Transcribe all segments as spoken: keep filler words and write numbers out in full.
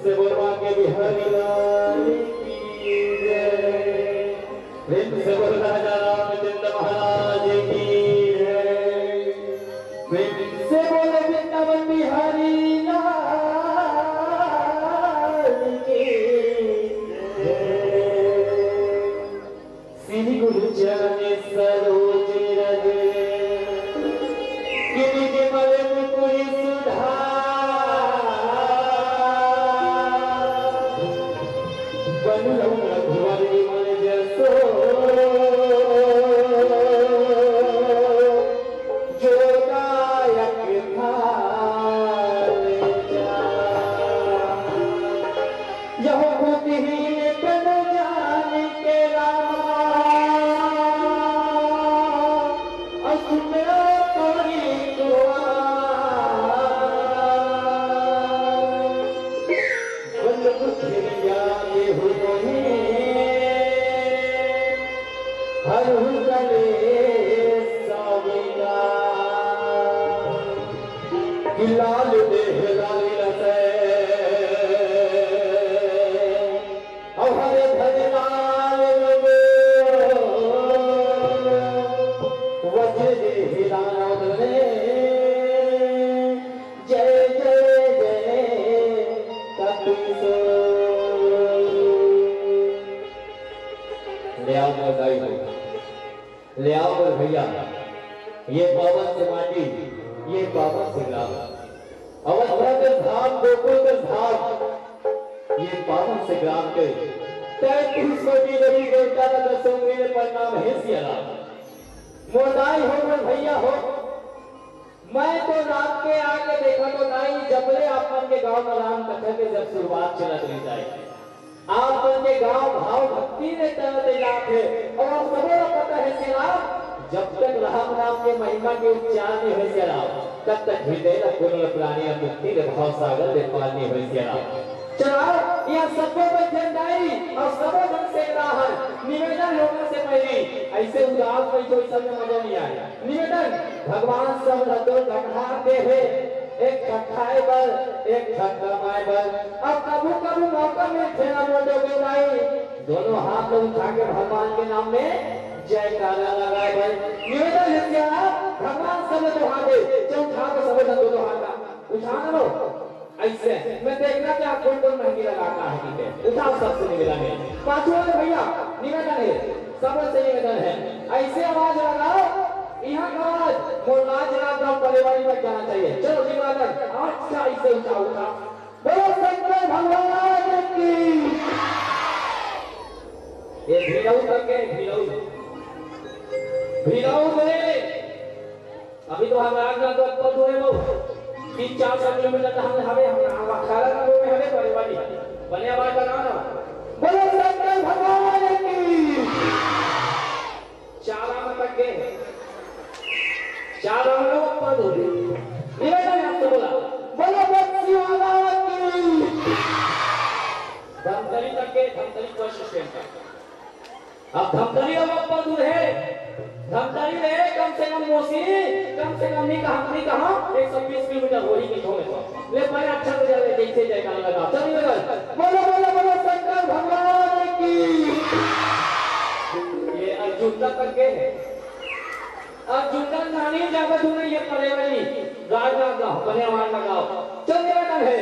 से बोल माँ के बिहारी लाल की जय। प्रेम से बोल राजा रामचंद्र महाराज की जय। प्रेम से बोल वृंदावन बिहारी लाल की जय। श्री गुरु चरण सरोज रज, गिरि विमल मुकुर सुधार। बन रहु रघुवर विमल जसो, जो दायक फल पाए। यह बुद्धिहीन तन जान के रामा, असुर करी दुआर। बल बुद्धि विद्या देहु मोहि, हरहु कलेस सब विकार। कि लाल देह लाल रसै, अउ हरे भरे लाल रंग। वज्र देहि दानव दले, जय जय जय कपीस। ले आओ मोर दाई हो, ले आओ मोर भैया, ये पावन से माटी, ये पावन से ग्राम, अयोध्या के धाम, गोकुल के धाम, ये पावन से ग्राम के तैंतीस कोटि देवी देवता ला दसों मेरे प्रणाम हे सिया राम। मोर दाई हो, मोर भैया हो, मैं तो रात के आके देखा तो दाई, जब ले आप मन के गांव में राम कथा के जब शुरुआत चलत रही दाई, आप मन के गांव भाव भक्ति में तरते जात हे। अउ आप सबो ला पता हे सिया राम, जब तक राम नाम के महिमा के उच्चार नहीं होय सिया राम, तब तक हृदय ला पूर्ण प्राणी ला मुक्ति के भाव सागर ले पार नहीं होय सिया राम। चला, यहाँ सबो बइठे दाई अउ सबो झन से एक राहन निवेदन लोगन से पहिली, अइसे उदास बइठो, अइसन में मजा नहीं आय। निवेदन, भगवान सब ल दो ठन हाथ दे हे, एक ठन खाए बर, एक ठन कमाए बर। अब कभू कभू मौका मिलथे ना मोर डोकरी दाई, दोनों हाथ ल उठा के भगवान के नाम में जयकारा लगाए बर। निवेदन हे सिया राम, भगवान सब ल दो हाथ दे, चल उठा के सबो झन दो दो हाथ ला उठा ना लो। अइसे मैं देखना चाहत कोन कोन मेहंदी लगाता है, ठीक है? उठाओ सबसे निवेदन हे। पाछू वाले भैया, निवेदन हे, सबसे निवेदन हे, अइसे आवाज लगाओ, यहाँ का आवाज मोर राजनांदगांव परिवारी तक जाना चाहिए। चलो निवेदन, अच्छा, अइसे उठाओ, उठाओ। बोलो शंकर भगवान की। ये भिलऊ तक के, भिलऊ। भिलऊ रे। अभी तो हम राजनांदगांव पहुंचे हे वो, तीन चार सौ किलोमीटर तो हम हवे, हम, हम अठारह नंबर में हवे परिवारी। बने आवाज लगाओ ना। बोलो शंकर भगवान की। चाला में तक गए। चाला में वो पद हो गए। निवेदन हे आपसे, बोला, बोलो बंसी वाला की। धमतरी तक गए, धमतरी बस स्टैंड तक। अब धमतरी अब ऊपर दूर हे, धमतरी रहे कम से कम मौसी, कम से कम नहीं कहा, नहीं कहा, एक सौ बीस किलोमीटर होही कि थोड़े तो। ले पहले अच्छा से जावे, जैसे जयकारा लगा। चल निवेदन, बोलो, बोलो, बोलो शंकर भगवान की। ये अर्जुन का तक गए हे। अर्जुन का नानी जावे तूने ये परेवाली, राजनांदगांव, बने आवाज लगाओ। चल निवेदन हे,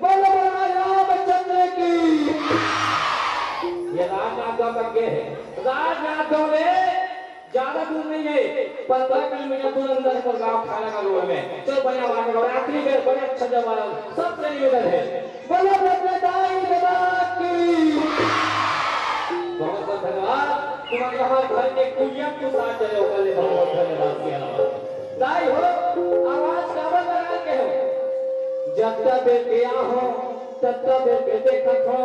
बोलो, बोलो रामचंद्र की। ये राजनांदगांव तक गए हे। राजनांदगांव में ज्यादा दूर नहीं हे, पन्द्रह किलोमीटर दूर अंदर पर गांव खाना का रोड में। चलो बढ़िया बात है, आखिरी में बड़े अच्छा जवाब, सबसे निवेदन हे, बोलो बदले दाई ददा की। बहुत बहुत धन्यवाद। तुम्हारे हमारे घर के कुलिया को साथ चले होगा, ले बहुत बहुत धन्यवाद सिया राम। दाई हो, आवाज काबर लगा के हो? जब तक बेटिया हो, तब तक बेटे देखत हो।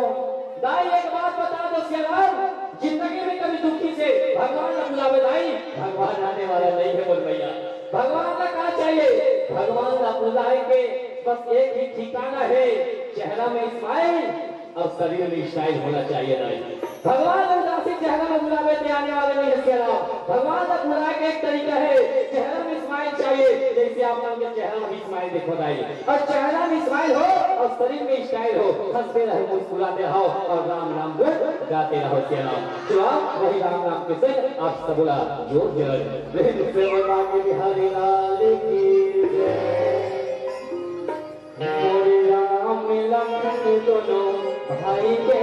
दाई एक बात बता दो सिया राम, जिंदगी में कभी दुखी से भगवान ला बुलावे दाई, भगवान आने वाला नहीं हे मोर भैया। भगवान ला का चाहिए? भगवान ला बुलाए के बस एक ही ठिकाना हे, चेहरा में smile अउ शरीर में style होना चाहिए दाई। भगवान ला चेहरा में बुलावे ते आने वाले नहीं है सिया राम। भगवान का बुलाए का एक तरीका है, चेहरा में स्माइल चाहिए, जैसे आप लोगों के चेहरा में स्माइल देखो दाई। और चेहरा में स्माइल हो और शरीर में स्टाइल हो, हंसते रहो, मुस्कुराते रहो और राम नाम गुण गाते रहो सिया राम। चलो आप वही राम नाम के संग आप सबोला जोर से रहे। प्रेम से बोला कि हरि लाल की जय। मोरे राम लखन दोनों भाई के,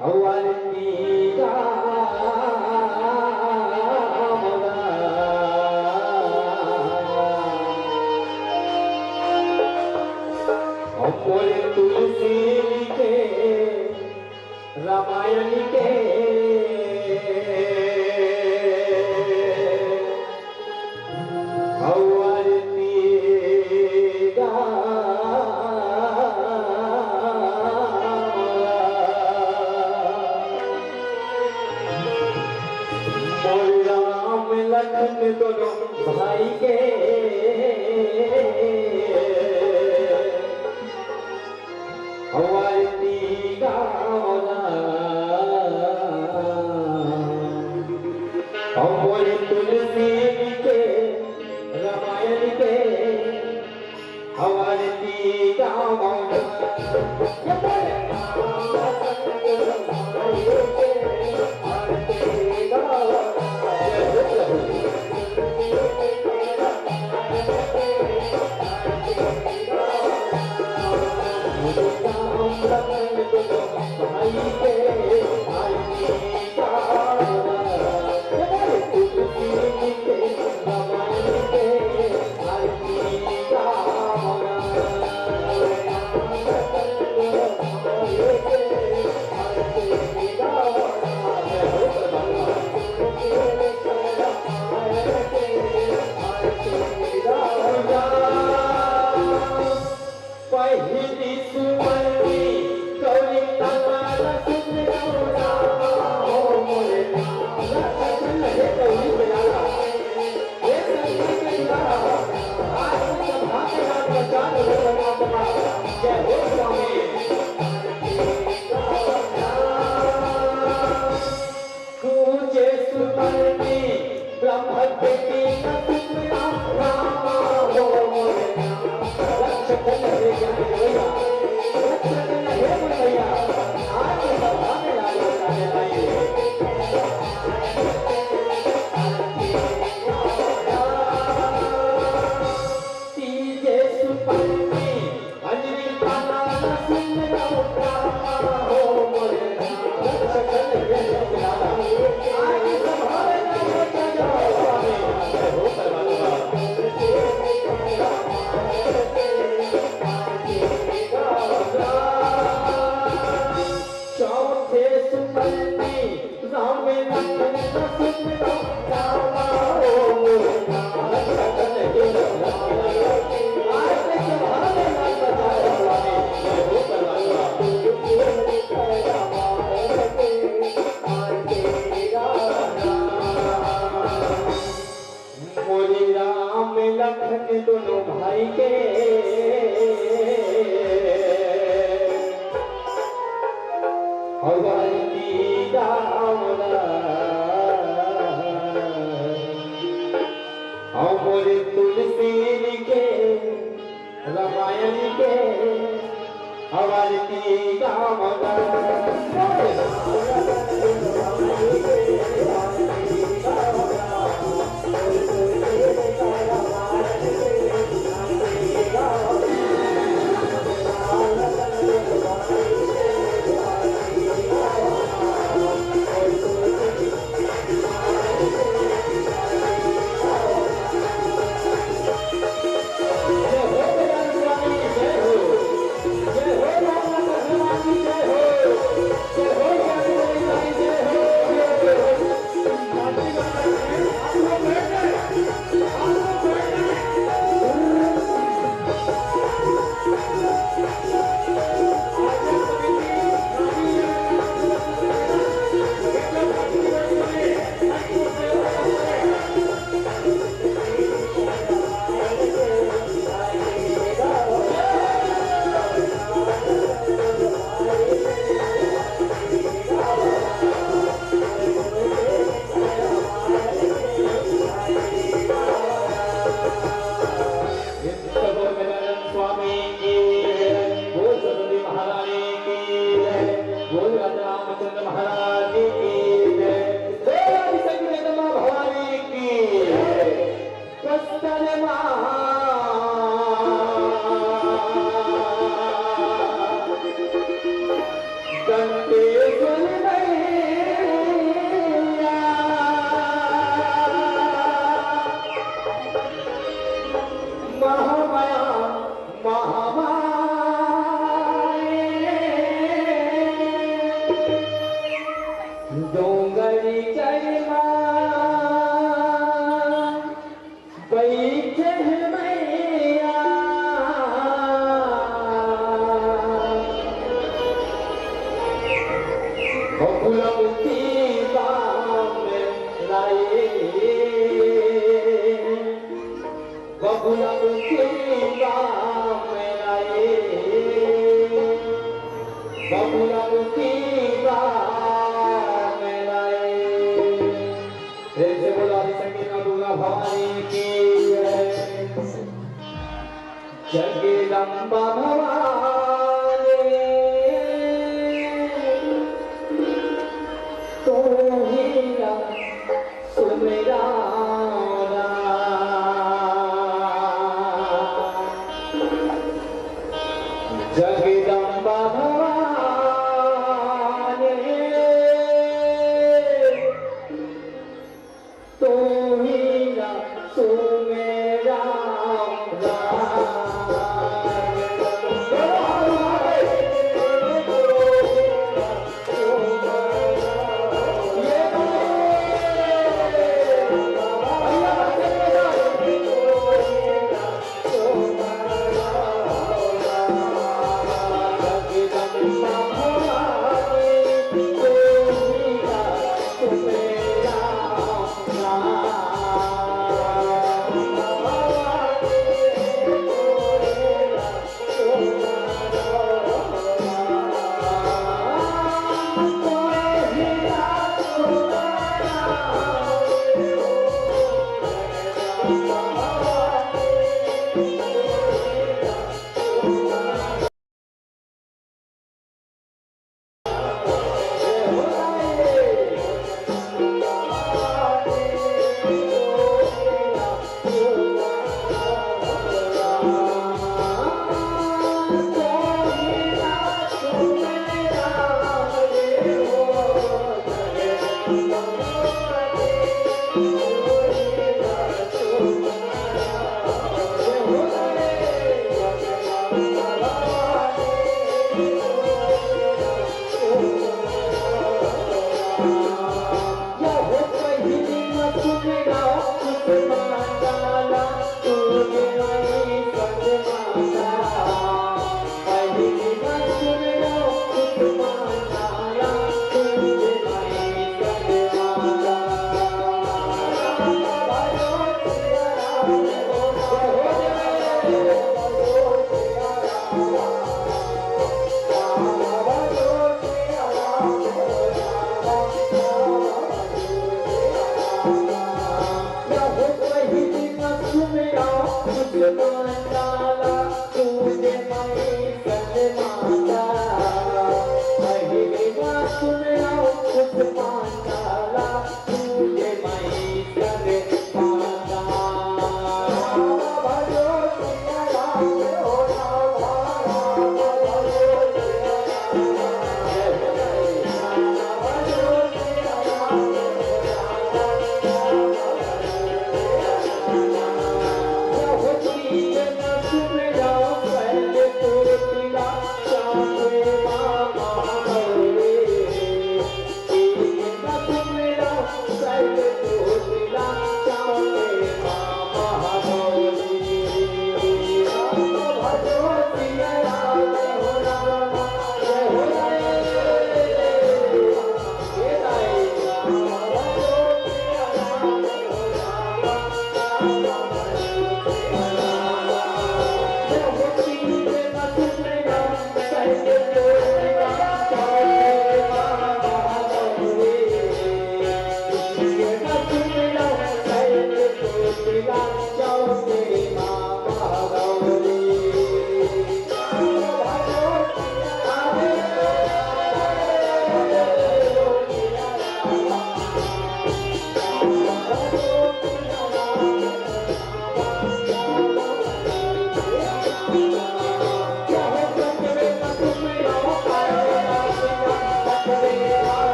हवा रे पीरा मोरा। मोरे तुलसी के रामायण के हवा रे पीरा मोरा। मोर राम लखन दोनों भाई के हवा रे पीरा मोरा। हवा रे तुलसी के रामायण के हवा रे पीरा मोरा। पहिली सुमन में गौरी तलवार सुन गौरा हो मोरे लाल। हे गौरी के लाला, हे शंकर के दुलारा, आज की सभा में आज प्रचार हो परमात्मा। जय हो स्वामी। तुझे सुमन में ब्रह्म के तीन सुमना रामा हो मोरे। रक्षक हे ज्ञान भैया, रक्षक हे भैया, आज सभा में लाल बचाने आए। तीजे सुपन्नी अंजनी पाना सुन लो रामा हो मोरे। रक्षक हे ज्ञान भैया, आज सभा में लाल बचाने आए। हो परमात्मा। चौथे सुमन में राम लखन सुन रामा हो। मोरे राम लखन दोनों भाई के हवा रे पीरा मोरा। मोरे तुलसी के रामायण के हवा रे पीरा मोरा। बबुला बुद्धि बा मेरा ए, बबुला बुद्धि बा मेरा ए। प्रेम से बोलो आदि शक्ति नौ दुर्गा भवानी की जय। जगदम्बा भवानी, तू ही ना सुमेरा राम। जगदम्बा भवानी, तू ही ना सुमेरा राम।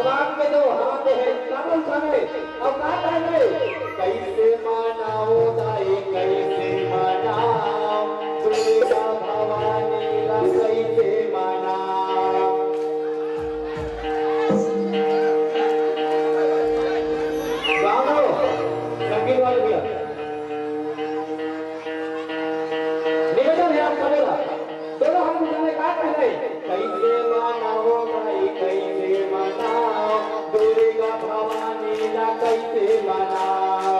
काम के दो हाथ है, कमल समे, अउ का कहले? कैसे मनाओ दाई, कैसे मनाओ, दुर्गा भवानी ला कैसे मनाओ? गाओ, संगीत वाले भैया। निवेदन है आप सबों ला, दोनों हाथ उठाने का कहले, कैसे मनाओ भाई, कैसे मनाओ, दुर्गा भवानी ला कैसे मनाओ।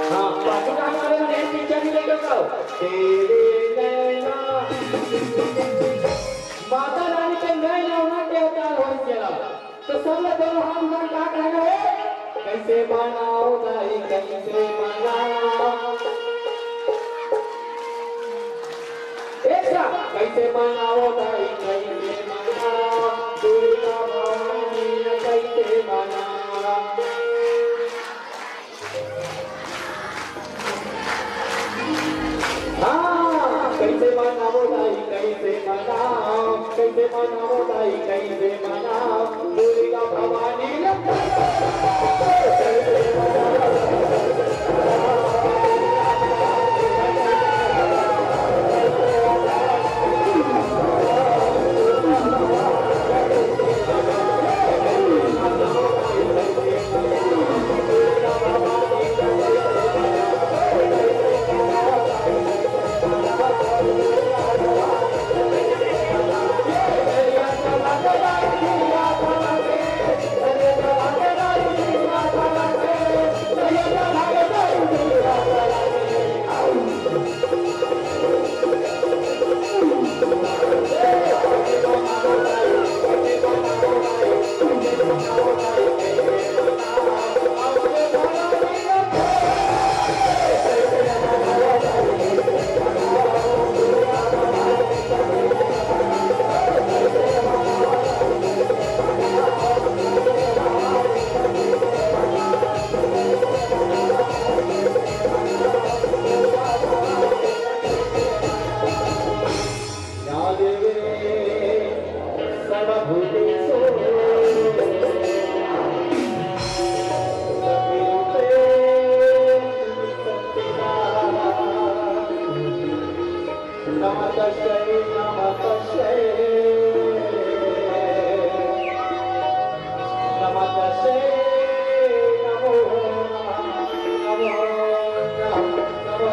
हाँ, पाछू का हमारे नए पिक्चर में लेके जाओ। तेरे नैना, माता रानी के नैना उना के अवतार हो गया। तो सब लोग दोनों हाथ उठा के का कहना है? कैसे मनाओ दाई, कैसे मनाओ? एक साथ, कैसे मनाओ दाई, कैसे मनाओ? दुर्गा भवानी कैसे मनाओ? हाँ, कैसे मनाओ दाई, कैसे मनाओ, कैसे मनाओ दाई, कैसे मनाओ, दुर्गा भवानी लक्ष्मी। या देवी सर्वभूतेषु नमस्तस्यै, नमस्तस्यै, नमस्तस्यै, नमो नमः, नमो नमः, नमो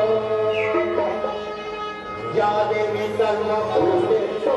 नमः। या देवी सर्वभूतेषु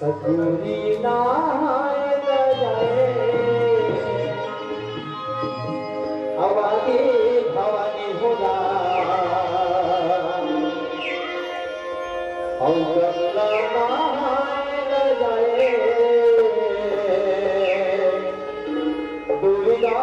सतगुरी नाय जाए, अवादी भवानी होला। अउ गंगा नाय जाए, दुर्गा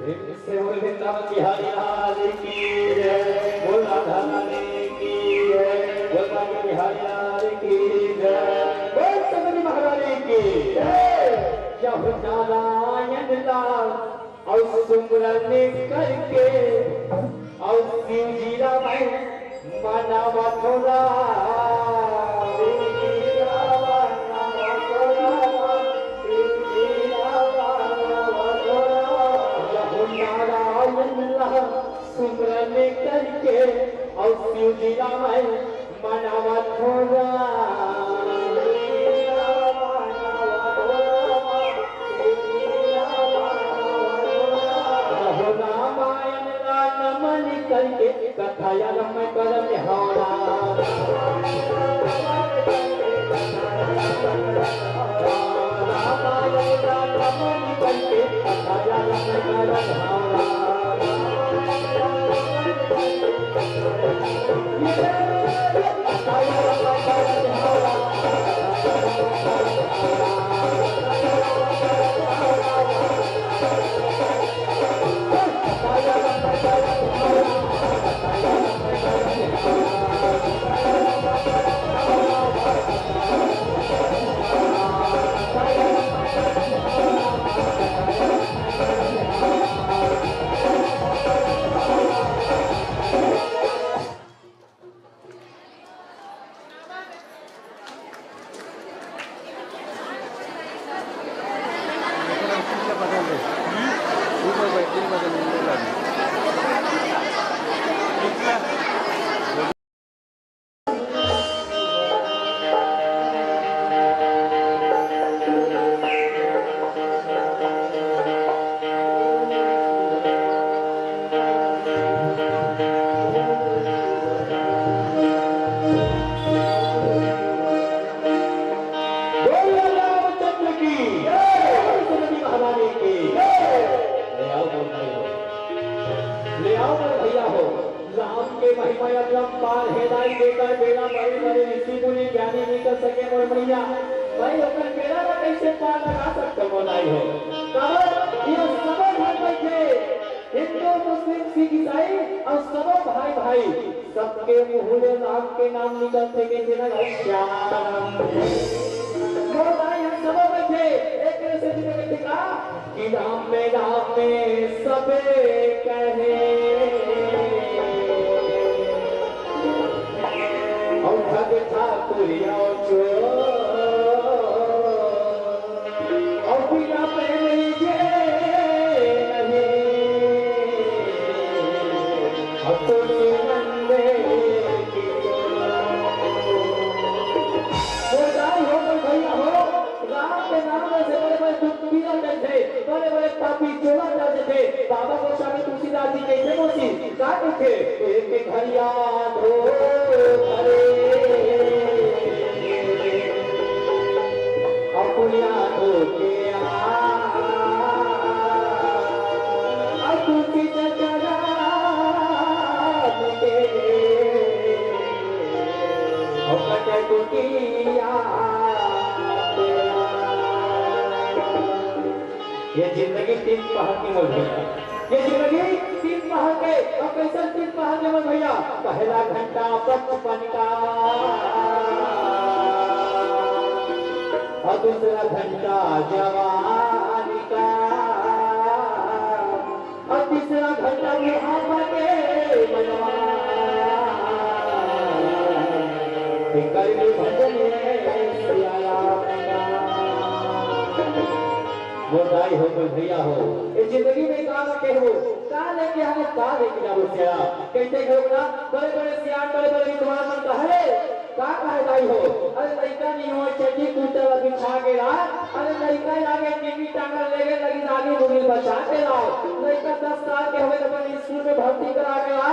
प्रेम से बोल वृंदावन बिहारी लाल की जय, बोल राधा रानी की जय, बोल बांके बिहारी लाल की जय, बोल सतगुरु महारानी की जय। यहु नारायण लाल अउ सुमरन करके अउ शिव जी ला मैं मनावत हो रा। यहु नारायण ला सुमरन करके अउ शिव जी ला मैं मनावत हो रा। यहु रामायण ला नमन करके कथा आरंभ करत हो रा। रामायण ला नमन करके कथा आरंभ करत हो रा। बोलो रामचंद्र की जय, बोलो सुमति महारानी की जय। ले आओ बोल भाई हो, ले आओ बोल भैया हो। राम के महिमा अपरंपार हे दाई, जेकर बेड़ा बड़े बड़े ऋषि मुनि ज्ञानी नइ कर सके मोर मैया, मैं ओकर बेड़ा ला कइसे पार लगा सकथंव मोर दाई हो। काबर ये सबो घर में जे हिंदू, मुस्लिम, सिख, ईसाई अउ सबो भाई भाई सबके मुँह ले राम के नाम निकलथे, कहिथे ना, श्याम। मोर दाई ह सबो कहिथे, एक तरह से भी कहिथे का कि राम में, राम में सबे कहे। अउ ठग ठाकुर अउ चोर, अउ बिना पहले जे नहीं, अब तो सुनंदे की। मोर दाई हो, मोर भैया हो, राम के नाम से बड़े बड़े दुख पीरा करथे, बड़े बड़े पापी चोला कर देथे। बाबा गोस्वामी तुलसीदास जी कहिथे, मौसी, का कहिथे? एक घरिया धो करे, अपुनिया धो के आ, अब तुलसी चचरा के, अब कटे दुखिया। ये जिंदगी तीन पहर की मोर भैया, ये जिंदगी तीन पहर के। अउ कइसन तीन पहर के मोर भैया? पहला घंटा बचपन का, अउ दूसरा घंटा जवानी का, अउ तीसरा घंटा बुढ़ापा के मनवा। फिकर में भजन है सिया राम का। मोर दाई हो, मोर भैया हो, ये जिंदगी में का रखे हो, का लेके आवे, का लेके जाबो सिया। कहिथे घलो ना, बड़े-बड़े सियान, बड़े-बड़े विद्वान मन कहे, का कहे दाई हो? अरे लइका नहीं होय, चड्डी कुर्ता ला बिछा के ला। अरे लइका लागे टीवी टांगा लेगे लगी दादी मुगिल बचा के लाओ। लइका दस साल के होय त अपन स्कूल में भर्ती करा के ला।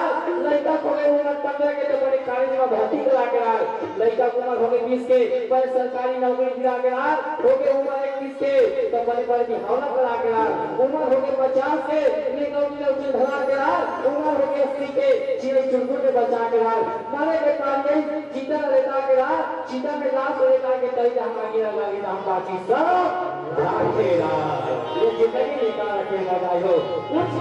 लइका होगे उमर पन्द्रह के त बड़े कॉलेज में भर्ती करा के ला। लइका उमर होगे बीस के, बड़े सरकारी नौकरी दिला के ला। होगे उमर इक्कीस के, त बड़े बड़े बिहावला करा के ला। उमर होगे पचास के, निकौनी लौकी धरा के ला। उमर होगे अस्सी के, चिड़ै चुरमुर के बचा के ला। मरे के कारन चिता लेटा के ला, चिता में लाश लेटा के तरी जहाँ आगे लगा के हम बाकी सब राखे ला। ये जिंदगी निकाल के लगाई हो। कुछ